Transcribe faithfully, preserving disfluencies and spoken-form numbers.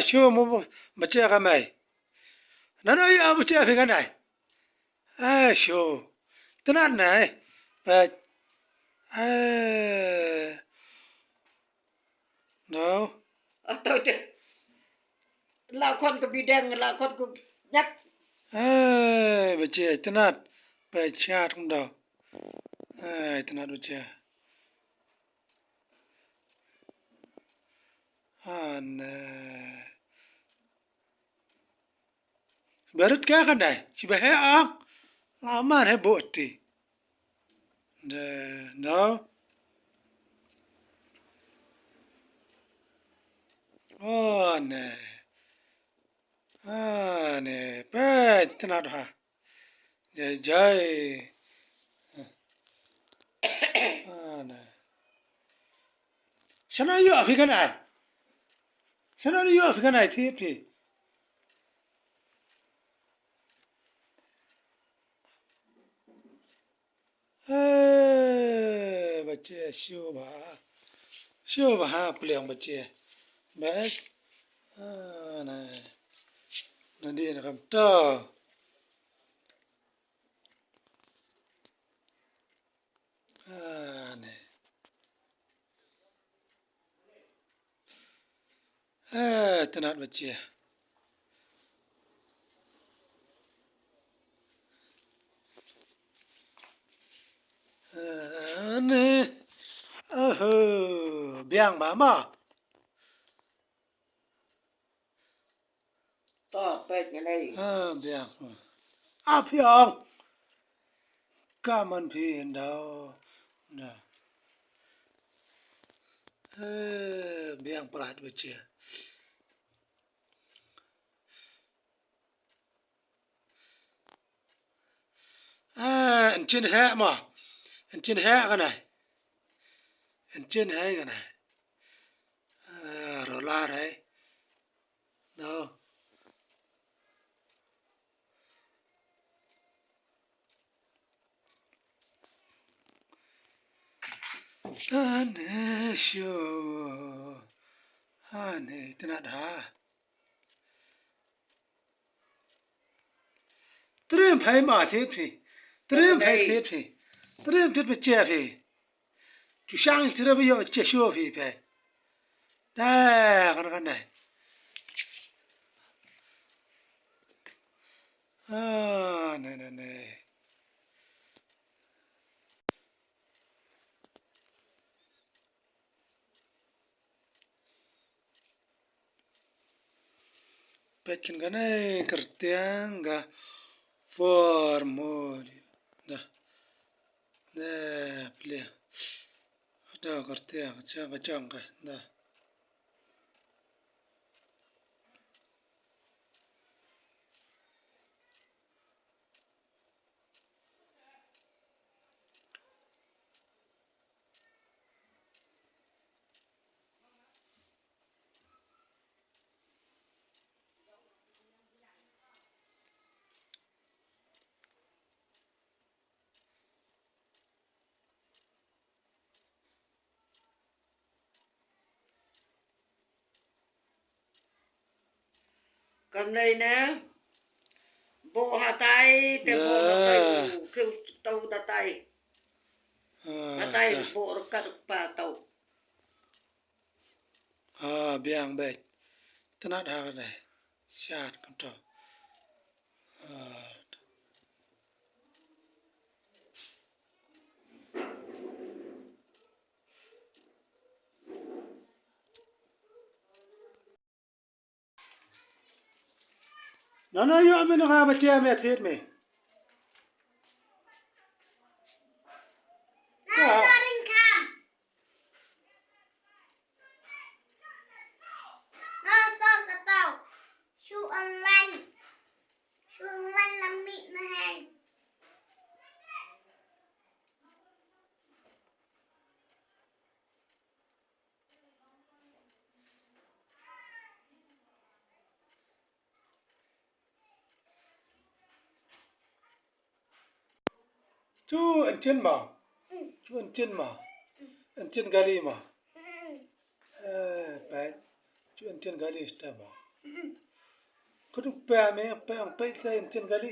Shu mo ba che ka mai. Nano ïa ba che phi ka nai. Ai shu. Tnat nai. Peit. Ai. No. Ato te. La khon ka bideng, la khon ka nyak. Ai ba che tnat. Peit chat kum do. Ai tnat ba che. Ane. Ba rit ka ka dai. Shi ba he ang. La man he bo ti. De, no. Ane. Ane. Peit tnat ha. Jai jai. Ane. Shano ïoh phi ka nai. Shano ïoh phi ka nai thied phi. Eh, ba che shu ba. Shu ba ha pliang ba che. Ba. Ah, na. Na di na kam to. Ah, ne. Eh, tnat ba che. Ah, ne. Oho, biang ba ma. To, peit ngan ei. Ah, biang. Ah, biang. Ka man phi ndau. Na. Eh, biang palat ba che. Ah, yn chin heh mo. Yn chin heh ka nai. Yn chin heh ka nai. Ah, rolar heh. No. Ane shu. Ane tnat ha. Triem phai ma thied phi. Triem phai thied phi. Triem thied phi che phi. Chu shang phi ra ba ïoh che shu phi phai. Da kan kan dai. Ah, ne ne ne. Peit kane ka kyrteng ka for more. Da. Da plie. Da kyrteng ka chang ka chang ka. Da. Kam lei ne. Bo hatai te bo hatai. Keu tau datai. Hatai bo rekat pa tau. Ah, biang beit. Tnat ha ka dai. Shat kumto. Ah. Nano ïoh me naka ba che me thied me. Ka. Shu online. Shu online la mih na hei. Chu yn chin ma. Chu yn chin ma. Yn chin gali ma. Eh, peit. Chu yn chin gali sta ma. Khutuk pia me, pia ang pia sa in chen kali.